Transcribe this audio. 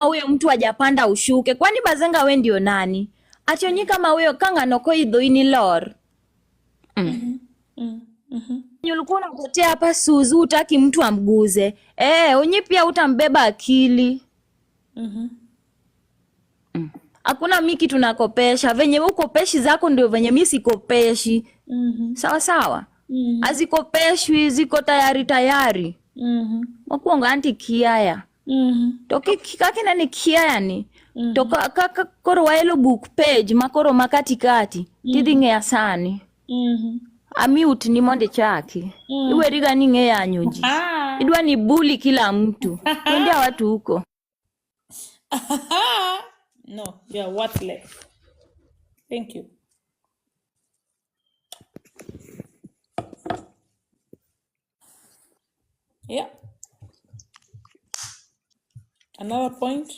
Huyo mtu hajapanda ushuke. Kwani Bazenga we ndio nani? Ati kama huyo kanga noko idho ini lor. Ulikuwa unapotea hapa Suzu, hutaki mtu amguze. Eh, unyi pia utambeba akili. Hakuna miki tunakopesha. Venye ukopeshi zako ndio venye mi sikopeshi. Sawa sawa. Azikopeshwi, ziko tayari tayari. Mokwongo anti kiaya. To kaka ni kiaya ni. To kaka koro waelo book page makoro makatikati. Tidhi ng'eya sani. Amute ni mondo ichaki. Iweriga ni ng'e yanyo ji. Idwa ni bully kila mtu. Twendea watu huko. No, you are worthless. Thank you. Yeah. Another point.